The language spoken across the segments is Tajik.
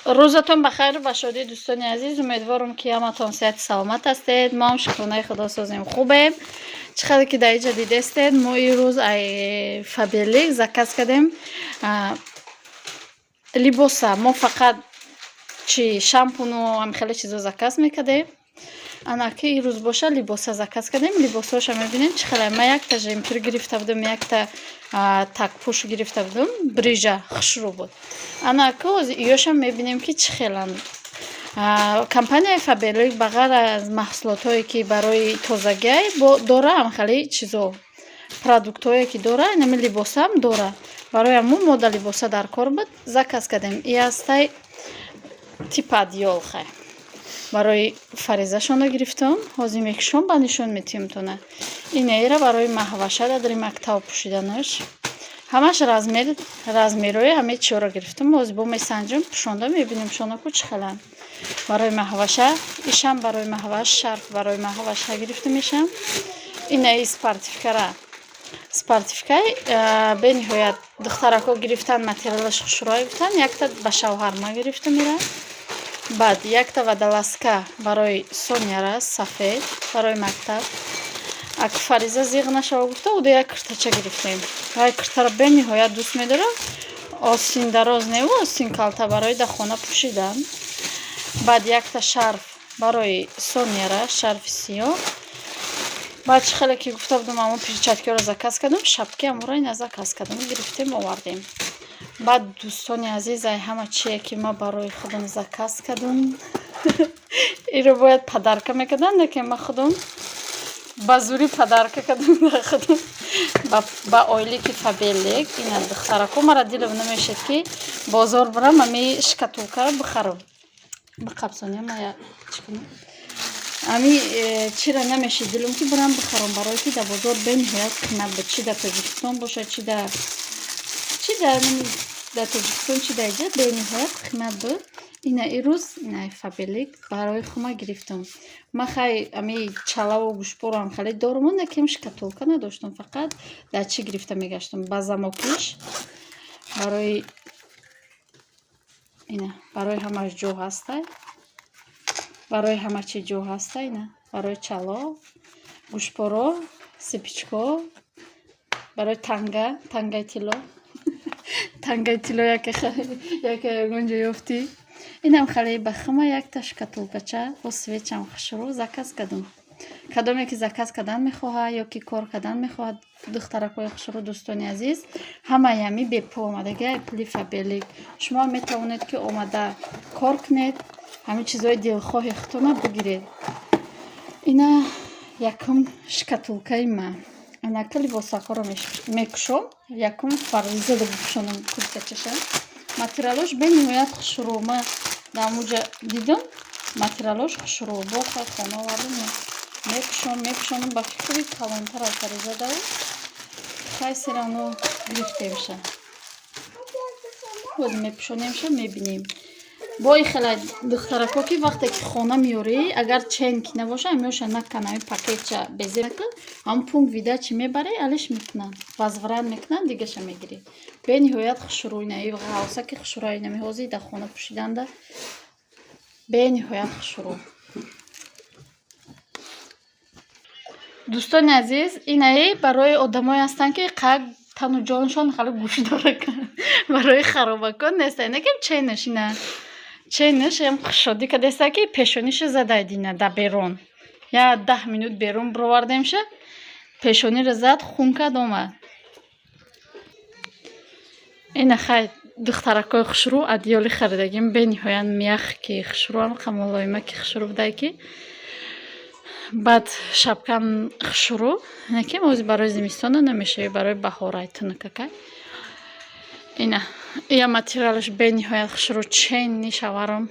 Рӯзатон ба хайру ба шодӣ, дӯстони азиз. Умедворам, ки ҳаматон сиҳати саломат ҳастед. Мо ҳам, шукронаи Худо, созем, хубем. Чӣ хеле ки дар инҷа дидестед, мо ирӯз ай Фаберлик заказ кардем либоса. Мо фақат чи шампуну ҳам хеле чизо заказ мекардем. Ана ки ирӯз боша, либоса заказ кардем. Либосҳоша мебинем, чӣ хеле. Ман якта жемпир гирифта будам, якта такпӯш гирифта будам, брижа хушрӯ буд. Ана ки иёшам мебинем, ки чӣ хеланд. Компанияи Фаберлик ба ғайр аз маҳсулотҳое, ки барои тозагиай дора, ҳам хеле чизо, продуктҳое, ки дора, инами либосам дора. Барои ҳамун мода либоса дар кор буд, заказ кардем. И ҳастай типа одеял. Хай, барои Фаризашонро гирифтам, ҳозир мекушом, ба нишон метиҳем. Инаира барои Маҳваша дар мактаб пӯшиданаш. Ҳамаш размер, размерҳои ҳамаи чиёро гирифтам. Ҳозир бо месанҷам, пӯшонда мебинем, шонаку чӣ хеланд. Барои Маҳваша ишам, барои Маҳваш шарф, барои Маҳваша гирифта мешам. Инаи спортивкара, спортивкаи бениҳоят духтарако гирифтан, материалаш хушрӯй гуфтан. Якта ба шавҳарма гирифта мерам. Баъд якта водолазка барои Соняра, сафед, барои мактаб. Ак Фариза зиғ нашава гуфта, уда як киртача гирифтем. Вай киртаро бениҳоят дӯст медорад. Осин дароз неву осин калта, барои дар хона пӯшидан. Баъд якта шарф барои Соняра, шарфи сиёҳ. Баъд чӣ хеле ки гуфта будам, ҳамон перчаткиҳоро заказ кардам, шапки ҳамонро ина заказ кардам, гирифтем, овардем. Баъд, дӯстони азиз, ай ҳама чие, ки ман барои худам заказ кардам, иро бояд подарка мекардам, лекин ман худам ба зӯрӣ подарка кардам дар худам ба ойлики Фаберлик. Ина, духтарако, мара дилам намешед, ки бозор бурам, ами шкатулкаро бихарам. Биқабсония, ма чӣ кунам, ами чира намешед дилам, ки бурам бихарам, барое ки дар бозор бениҳоят қимат буд. Чи дар Тоҷикистон бошад, чи дар Тоҷикистон, чи дар иҷа, бениҳоят қимат буд. Ина ирӯз ина Фаберлик барои хума гирифтам. Ма хай ами чалаву гӯшпорам хеле дорум, накем шкатулка надоштам, фақат дар чӣ гирифта мегаштам, ба замокиш. Барои ина, барои ҳамаш ҷо ҳастай, барои ҳама чи ҷо ҳаста. Ина барои чало, гӯшпоро, цепочко, барои танга, тангаи тилло, тангаи тилло яке ягон ҷо ёфтӣ. Инам хеле ба хума якта шкатулкача бо свечам хушрӯ заказ кардам. Кадоме ки заказ кардан мехоҳад ё ки кор кардан мехоҳад, духтаракҳои хушрӯ, дӯстони азиз, ҳамаи ҳами бепул омадаги, пули Фаберлик. Шумо метавонед, ки омада кор кунед, ҳамин чизҳои дилхоҳи худтона бигиред. Ина якум шкатулкаи ман. Анака либосакҳоро мекушом, якум Фарзада бипӯшонам куртачаша. Материалош бениҳоят хушрӯ. Ман дар ҳамуҷа дидам, материалош хушрӯ. Бо хай хона овардам, мепӯшом, мепӯшонам, ба фикри калонтар аз Фаризадау. Хай, всё равно гирифтемша, боз мепӯшонемша, мебинем. Бо и хела, духтарако, ки вақте ки хона меёрӣ, агар чен ки набоша, ҳамёша накан, ҳами пакетча безе ҳам пункт выдачи мебарӣ, алиш мекунанд, возврат мекунанд, дигаша мегирӣ. Бениҳоят хушрӯ. Инаи ғавсаки хушрӯ, инами ҳозир дар хона пӯшиданда бениҳоят хушрӯ. Дӯстони азиз, инаи барои одамое ҳастанд, ки қак тану ҷоншон хеле гӯшт дорад, барои харобакон нест. Инакем ченаш, ина ченаш ям хушодӣ кардеста, ки пешониша задай дина да берун. Я 10 минут берун бировардемша, пешониро зад, хун кард, омад. Ина хай, духтаракҳои хушрӯ, одеяли харидагим, бениҳоят мягкий, хушрӯам, мулоима ки хушрӯ будай, ки баъд шапкам хушрӯ. Инакем ҳозир барои зимистона намешавӣ, барои баҳорай тунукакай. Ина ия материалаш бениҳоят хушрӯ, ченни шаварам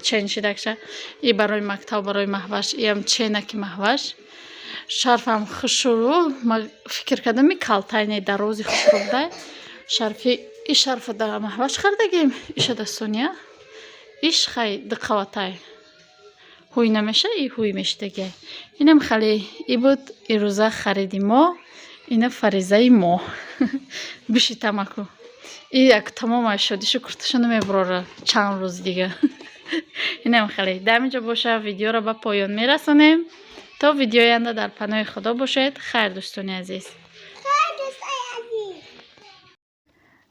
чен шидакша. И барои мактаб, барои Маҳваш, иам ченаки Маҳваш. Шарфам хушрӯ. Ма фикр кардам, и калтайне дарози хушрӯ будай. Шарфи, и шарфа да Маҳваш харидагим, иша да Соня. Иш хай диққаватай ҳуй намеша, и ҳуй мешидагиай. Инам хеле и буд ирӯза хариди мо. Ина Фаризаи мо биши тамаку. И як тамома шодишу курташа намебурора чанд рӯз дига. Инам хеле. Дар инҷо боша, видеоро ба поён мерасонем. То видеои оянда дар паноҳи Худо бошед. Хайр, дӯстони азиз. Хайр, дӯстои азиз.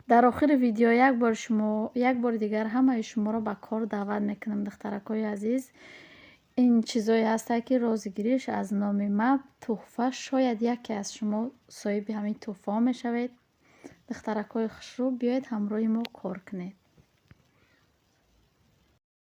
Дар охири видео як бор шумо, як бори дигар ҳамаи шуморо ба кор даъват мекунам, духтаракҳои азиз. Ин чизое ҳастад, ки розигириш аз номи ма тӯҳфа. Шояд яке аз шумо соҳиби ҳамин тӯҳфаҳо мешавед. Духтаракҳои хушрӯ, биёед, ҳамроҳи мо кор кунед.